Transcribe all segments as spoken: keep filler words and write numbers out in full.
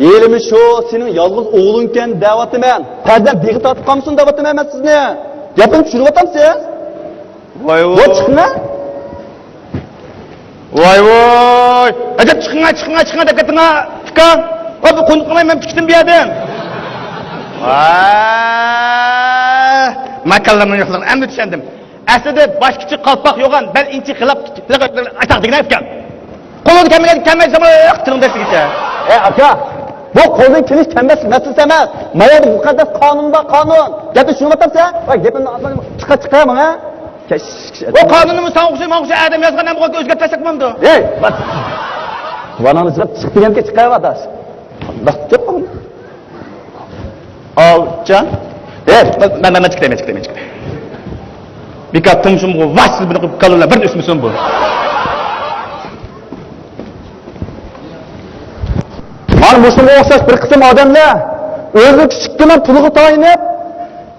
ھېلىمۇ شۇ سېنىڭ يالغۇز ئوغلۇڭكەن دەۋاتىمەن. پەرزەنت بېغى تارتىپ قالمىسۇن دەۋاتىمەن مەن سىزنى. گېپىمنى چۈشىنىۋاتامسىز؟ ۋاي، ۋاي. بۇ چىقىڭە. ۋاي، ۋاي. ئەجەب، چىقىڭە، چىقىڭە، چىقىڭە دەپ كەتتىڭە، ئۇكا. ۋاي، بۇ قوندۇق قىلماي مەن چىقتىم بۇ يەردىن. ۋاي، ماكانلارنىڭ يوقلۇقىنى ئەمدى چۈشەندىم. ئەسلىدە باش كىچىك قالپاق يوغان، بەل ئىنچىكە غىلاپ، ئايتاق دېگىنە ئۇكام. قولۇڭدىن كەلمىگەن كەلمەيسەن، قىلىڭ دەسلىگىچە. ئەي ئاكا، بۇ قولدىن كېلىش كەلمەسلىك مەسىلىسى ئەمەس. مايەدە مۇقەددەس قانۇن بار، قانۇن. گەپنى چۈشىنىۋاتامسەن؟ ۋاي گېپىمنى ئاتماي چىقا چىقا ماڭا. ئۇ قانۇننىمۇ ساڭا ئوخشاش، ماڭا ئوخشاش ئادەم يازغان، ئەمما ئۆزگەرتىۋەتسەك بولامدۇ؟ ھەي، ۋاناڭنى چىقىپ چىق دېگەنكە چىقىۋاتاش. قانداق گەپ بۇ؟ ئالچان. ھەي، مەن، مەن، مەن چىقىتاي، مەن چىقىتاي، مەن چىقىتاي. بىكار تۇمشۇمغۇ ۋاس بىر قىلىپ كاللىلار بىر ئۆسمىسۇن بۇ. مانا مۇشۇنىڭغا ئوخشاش بىر قىسىم ئادەملەر ئۆزىنىڭ كىچىككىنە پۇلىغا تايىنىپ،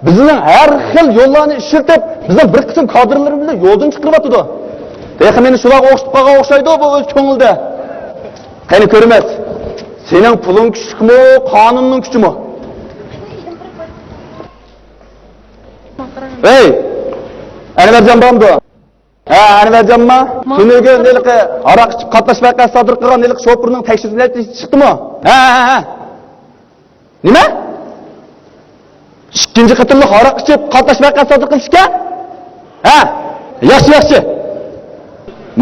بىزنىڭ ھەر خىل يوللارنى ئىشلىتىپ، بىزنىڭ بىر قىسىم كادىرلىرىمىزنى يولدىن چىقىرىۋاتىدۇ. تېخى مېنى شۇلارغا ئوخشىتىپ قالغان ئوخشايدۇ بۇ ئۆز كۆڭلىدە. قېنى كۆرىمىز، سېنىڭ پۇلۇڭ كۈچلۈكمۇ، قانۇننىڭ كۈچىمۇ؟ ھەي، ئەنۋەرجان بارمىدۇ؟ ھە، ئەنۋەرجانما؟ تۈنۈگۈن ھېلىقى ھاراق ئىچىپ قاتناش ۋەقەسى سادىر قىلغان ھېلىقى شوپۇرنىڭ تەكشۈرۈش نەتىجىسى چىقتىمۇ؟ ھە، ھە، ھە. نېمە؟ ئىككىنچى قېتىملىق ھاراق ئىچىپ قاتناش ۋەقەسى سادىر قىلىشكەن؟ ھە، ياخشى، ياخشى.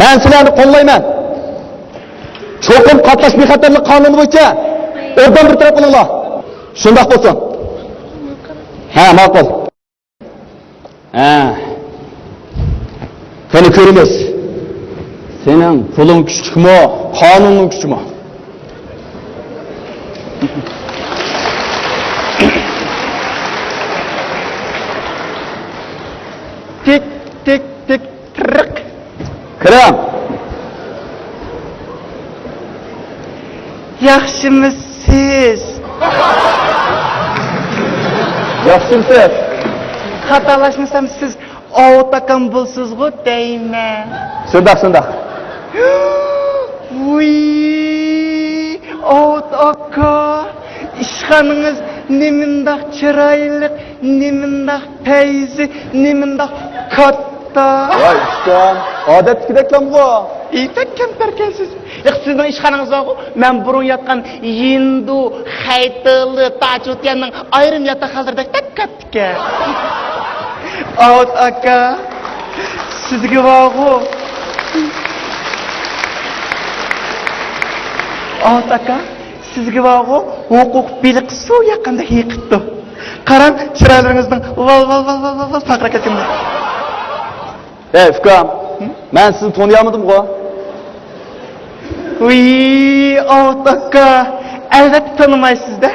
مەن سىلەرنى قوللايمەن. چوقۇم قاتناش بىخەتەرلىك قانۇنى بويىچە ئوبدان بىر تەرەپ قىلىڭلار. شۇنداق بولسۇن. ھە، ماقۇل. ھە. قېنى كۆرىمىز. سېنىڭ پۇلۇڭ كۈچلۈكمۇ، قانۇننىڭ كۈچىمۇ؟ تىك، تىك، تىك، تىرىق. كىرىڭ. ياخشىمۇسىز؟ ياخشىمسىز؟ خاتالاشمىسام سىز ئاۋۇت ئاكام بولىسىزغۇ دەيمەن. شۇنداق، شۇنداق. ۋۇي، ئاۋۇت ئاكا، ئىشخانىڭىز نېمانداق چىرايلىق، نېمانداق پەيزى، نېمانداق كاتتا. ۋاي ئۇكام، ئادەتتىكىدەكلامغۇ. ئېيتەك كەمتەركەنسىز. ياق، سىزنىڭ ئىشخانىڭىز بارغۇ، مەن بۇرۇن ياتقان ھىندۇ، خەيتىلى، تاجۇتيەننىڭ ئايرىم ياتاق ھازىرىدەك بەك كاتتىكەن. ئاۋۇت ئاكا، سىزگە بارغۇ. ئاۋۇت ئاكا، سىزگە بارغۇ، ھوقۇق بېلىقى سۇ ياققاندەك ھېيىقىپتۇ. قاراڭ، چىرايلىرىڭىزنىڭ ۋال، ۋال، ۋال پارقىراپ كەتكىنىنى. ھەي ئۇكام، مەن سىزنى تونۇيالمىدىمغۇ؟ ۋىي، ئاۋۇت ئاكا، ئەلۋەتتە تونۇمايسىز-دە.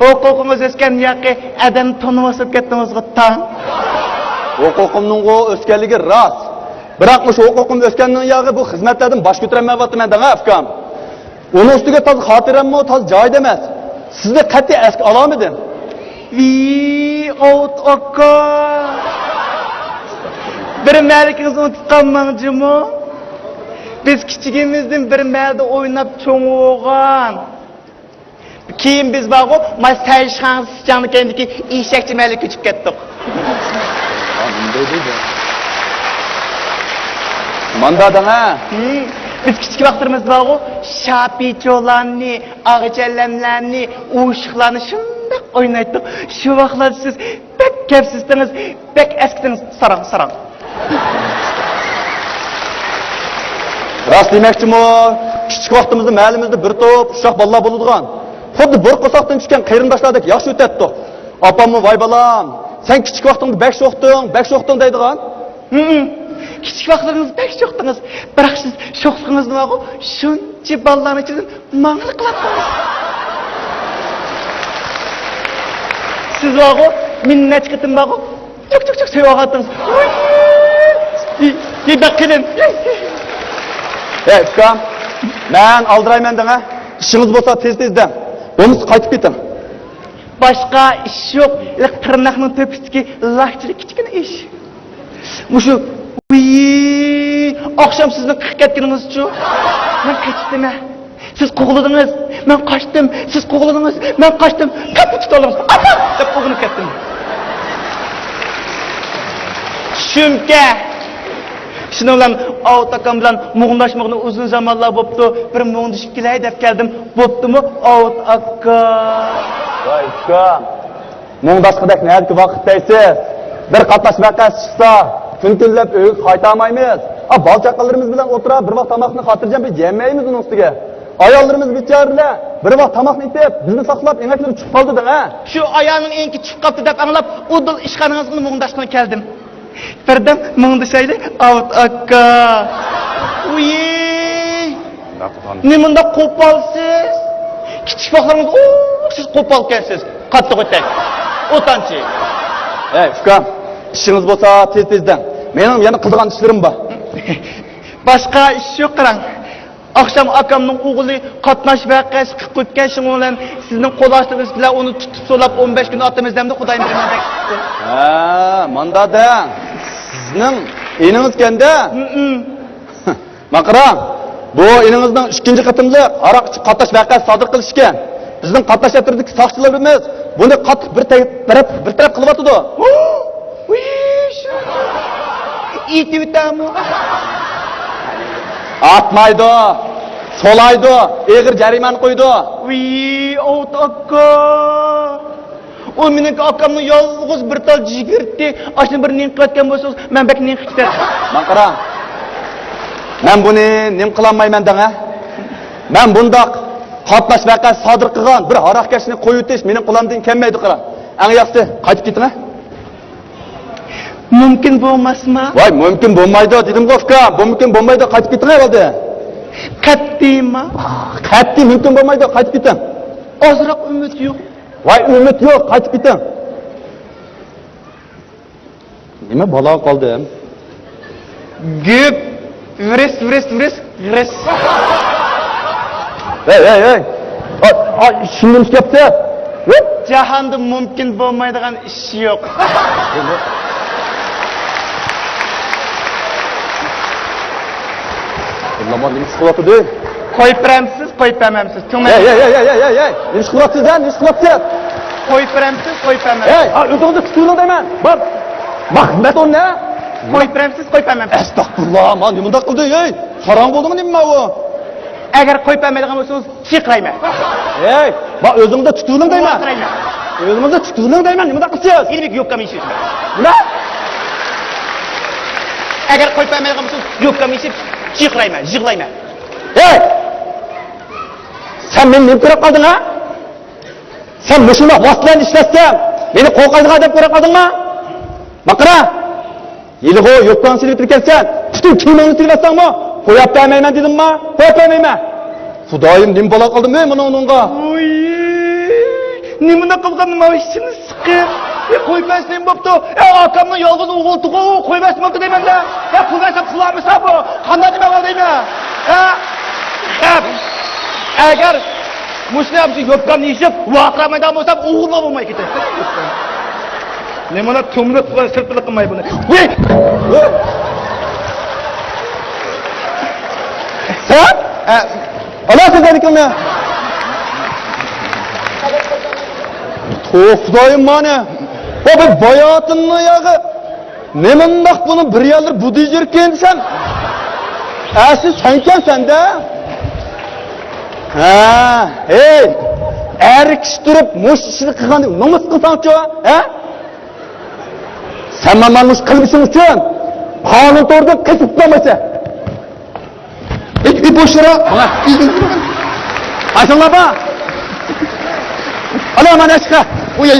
ھوقۇقىڭىز ئۆسكەن ياقى ئادەمنى تونۇماس بولۇپ كەتتىڭىزغۇ تاڭ. ھوقۇقۇمنىڭغۇ ئۆسكەنلىكى راست. بىراق مۇشۇ ھوقۇقۇم ئۆسكەننىڭ ياغى بۇ خىزمەتلەردىن باش كۆتۈرەلمەيۋاتىمەن دەڭە ئۇكام. ئۇنىڭ ئۈستىگە تازا خاتىرەممۇ تازا جايىدا ئەمەس. سىزنى قەتئىي ئەسكە ئالالمىدىم. ۋىي، ئاۋۇت ئاكا. بىر مەلىكىڭىزنى ئۇنتۇپ قالماڭ جۇمۇ. بىز كىچىكىمىزدىن بىر مەھەلدە ئويناپ چوڭ بولغان. كېيىن بىز بارغۇ، ماي سەيشىخان سىچاڭنىڭ كەينىدىكى ئېشەكچى مەھەللىگە كۆچۈپ كەتتۇق. ماندا دەڭە. ھىم، بىز كىچىك ۋاقىتلىرىمىزدا بارغۇ، شاپىچولارنى، ئاغىچەللەملەرنى، ئۇششۇقلارنى شۇنداق ئوينايتتۇق. شۇ ۋاقىتلاردا سىز بەك كەپسىزتىڭىز، بەك ئەسكىتىڭىز. ساراڭ، ساراڭ. راست دېمەكچىمۇ، كىچىك ۋاقتىمىزدا مەھەللىمىزدە بىر توپ ئۇششاق بالىلار بولىدىغان. خۇددى بىر قورساقتىن چۈشكەن قېرىنداشلاردەك ياخشى ئۆتەتتۇق. ئاپاممۇ، ۋاي بالام، سەن كىچىك ۋاقتىڭدا بەك شوختۇڭ، بەك شوختۇڭ دەيدىغان. ھىم، كىچىك ۋاقىتلىرىڭىزدا بەك شوختىڭىز. بىراق سىز شوخلۇقىڭىزنى بارغۇ، شۇنچە بالىلارنىڭ ئىچىدىن ماڭىلا قىلاتتىڭىز. سىز بارغۇ، مېنى نەچچە قېتىم بارغۇ، چۇك، چۇك، چۇك سۆيۈۋالغانتىڭىز. ۋۇي! ھېي، بەك قېلىن. ھەي ئۇكام، مەن ئالدىرايمەن دەڭە. ئىشىڭىز بولسا تېز-تېز دەڭ. بولمىسا قايتىپ كېتىڭ. باشقا ئىش يوق. تىرناقنىڭ تۆپىسىدىكى لاكچىلىك كىچىككىنە ئىش. مۇشۇ، ۋىي، ئاخشام سىزنىڭ قىلىپ كەتكىنىڭىزچۇ؟ مەن قېچىپتىمەن. سىز قوغلىدىڭىز، مەن قاچتىم، سىز قوغلىدىڭىز، مەن قاچتىم، كاپا تۇتالدىڭىز، ئاپا! دەپ ئويغىنىپ كەتتىم. چۈشۈمكە، شۇنىڭ بىلەن ئاۋۇت ئاكام بىلەن مۇڭداشمىغىنى ئۇزۇن زامانلار بوپتۇ، بىر مۇڭدىشىپ كېلەي دەپ كەلدىم. بوپتۇمۇ، ئاۋۇت ئاكا؟ ۋاي ئۇكام، مۇڭداشقۇدەك نەدىكى ۋاقىت دەيسىز؟ بىر قاتناش ۋەقەسى چىقسا، كۈن كۈنلەپ ئۆيگە قايتالمايمىز. ئا، بالا چاقىلىرىمىز بىلەن ئوتتۇرا بىر ۋاق تاماقنى خاتىرجەم بىر يېيەلمەيمىز ئۇنىڭ ئۈستىگە. ئاياللىرىمىز بىچارىلەر بىر ۋاق تاماقنى ئېتىپ، بىزنى ساقلاپ، ئېڭەكلىرى چۈشۈپ قالدى دەڭ، ھە؟ شۇ ئايالنىڭ ئېڭىكى چۈشۈپ قاپتۇ دەپ ئاڭلاپ، ئۇدۇل ئىشخانىڭىزغا مۇڭداشقىلى كەلدىم. بىردەم مۇڭدىشايلى، ئاۋۇت ئاكا. ۋىي. نېمانداق قوپالسىز؟ كىچىك ۋاقىتلىرىڭىزدا، ئۇ، سىز قوپالكەنسىز. قاتتىق ئۆتەك. ئوتانچى. ھەي، ئۇكام، ئىشىڭىز بولسا تېز-تېز دەڭ. مېنىڭ يەنە قىلىدىغان ئىشلىرىم بار. باشقا ئىش يوق، قاراڭ. ئاخشام ئاكامنىڭ ئوغلى قاتناش ۋەقەسى قىلىپ قويۇپكەن، شۇنىڭ بىلەن سىزنىڭ قول ئاستىڭىزدىكىلەر ئۇنى تۇتۇپ سولاپ ئون بەش كۈن ئاتىمىز دەمدى، خۇدايىم بىر مەندەك تۇتتى. ھە، ماندا دەڭ. سىزنىڭ ئىنىڭىزكەندە. مم. ماقىرا، بۇ ئىنىڭىزنىڭ ئىككىنچى قېتىملىق ھاراق ئىچىپ قاتناش ۋەقەسى سادىر قىلىشى ئىكەن. بىزنىڭ قاتناش ئەترىتىدىكى ساقچىلىرىمىز بۇنى قاتتىق بىر تەرەپ، بىر تەرەپ قىلىۋاتىدۇ. ئېتىۋېتەمۇ؟ ئاتمايدۇ، سولايدۇ، ئېغىر جەرىمانە قويىدۇ. ۋىي، ئاۋۇت ئاكا. ئۇ مېنىڭكى ئاكامنىڭ يالغۇز بىر تال جىگىرتى. ئاشۇنى بىر نېمە قىلىۋەتكەن بولسىڭىز، مەن بەك نېمە قىلىپ كېتەتتىم. ماقىرا، مەن بۇنى نېمە قىلالمايمەن دەڭ، ھە؟ مەن بۇنداق قاتناش ۋەقەسى سادىر قىلغان بىر ھاراقكەشنى قويۇۋېتىش مېنىڭ قولۇمدىن كەلمەيدۇ، قارا. ئەڭ ياخشىسى، قايتىپ كېتىڭ، ھە؟ مۇمكىن بولماسما؟ ۋاي، مۇمكىن بولمايدۇ دېدىمغۇ، ئۇكام. مۇمكىن بولمايدۇ، قايتىپ كېتىڭ ھەۋەلدە. قەتئىيما؟ قەتئىي مۇمكىن بولمايدۇ، قايتىپ كېتىڭ. ئازراق ئۈمىد يوق؟ ۋاي، ئۈمىد يوق، قايتىپ كېتىڭ. نېمە بالا قالدىم؟ گۈپ، ۋىرىس، ۋىرىس، ۋىرىس، ۋىرىس. ھەي، ھەي، ھەي! ئا، ئا، شۇندىمۇ كەپتە؟ ھوپ! جاھاندا مۇمكىن بولمايدىغان ئىش يوق. بۇلارمۇ نېمە ئىش قىلىۋاتىدۇ؟ قويۇپ بېرەمسىز، قويۇپ بەرمەمسىز؟ كۆڭلۈڭ. ھەي، ھەي، ھەي! نېمە ئىش قىلىۋاتىسىز، ھە؟ نېمە ئىش قىلىۋاتىسىز؟ قويۇپ بېرەمسىز، قويۇپ بەرمەمسىز؟ ھەي، ھا، ئۆزۈڭىزنى تۇتۇۋېلىڭ دەيمەن. بار. ماخمەت ئورنى. قويۇپ بېرەمسىز، قويۇپ بەرمەمسىز؟ ئەستەغپۇرۇللا، ما نېمانداق قىلدى، ھەي؟ ساراڭ بولدىمۇ نېمە ما ئۇ؟ ئەگەر قويۇپ بەرمەيدىغان بولسىڭىز، چىقىرايمەن. ھەي، ما ئۆزۈڭىزنى تۇتۇۋېلىڭ دەيمەن. چىقىرايمەن. ئۆزىڭىزنى تۇتۇۋېلىڭ دەيمەن، نېمانداق قىلىسىز؟ يەنە بىر يوپكامنى يېشىۋېتىمەن. نېمە؟ ئەگەر قويۇپ بەرمەيدىغان بولسىڭىز، يوپكامنى يېشىپ، چىقىرايمەن، يىغلايمەن. ھەي! سەن مېنى نېمە كۆرۈپ قالدىڭ، ھە؟ سەن مۇشۇنداق ۋاسىتىلەرنى ئىشلەتسەڭ، مېنى قورقايدىغان ئادەم كۆرۈپ قالدىڭما؟ ماقىرا! ھېلىغۇ يوپكاڭنى سېلىۋېتىپ كەلسەڭ، پۈتۈن كىيىمىڭنى سېلىۋەتسەڭمۇ، قويۇپ بەرمەيمەن دېدىمما؟ قويۇپ بەرمەيمەن. خۇدايىم، نېمە بالا قالدىم، ھەي، مانا ئۇنىڭغا؟ ۋوي، نېمىنداق قىلغان، نېمە ئىشىنى سىقىپ؟ ئە، قويۇپ بەرسە نېمە بوپتۇ؟ ئە، ئاكامنىڭ يالغۇز ئوغلىتىغۇ، قويۇپ بەرسە بوپتۇ دەيمەن-دە. ئە، پۇل بەرسە پۇل ئالمىسا بۇ. قانداق نېمە بار دەيمەن؟ ئە؟ ئە، ئەگەر مۇشۇنى مۇشۇ يوپكامنى يېشىپ، ۋارقىرىمايدىغان بولسام، ئوغۇللا بولماي كېتەي. نېمىلا تۈملۈك قىلغان سىرتىلىق قىلماي بۇنى. ۋىي! سەن؟ ئە، ئالا سۆزلەرنىكىڭنى. توختايمانە. ئۇ بىر باياتىننى ياغى. نېمانداق بۇنى بىر يەرلىرى بۇدىجىركىن سەن؟ ئەسلى سەنكەن سەندە. ھە، ھەي، ئەر كىشى تۇرۇپ مۇشۇ ئىشنى قىلغاننى نومۇس قىلساڭچۇ، ھە؟ سەن مانا مۇشۇ قىلمىشىڭ ئۈچۈن قانۇن تورىدىن قېچىپ قۇتۇلالمايسەن. ئىت، ئىت بوشلىرى. ماڭا. ئاشۇڭلار بار. ئالا مانا ئاشقا. ئۇي.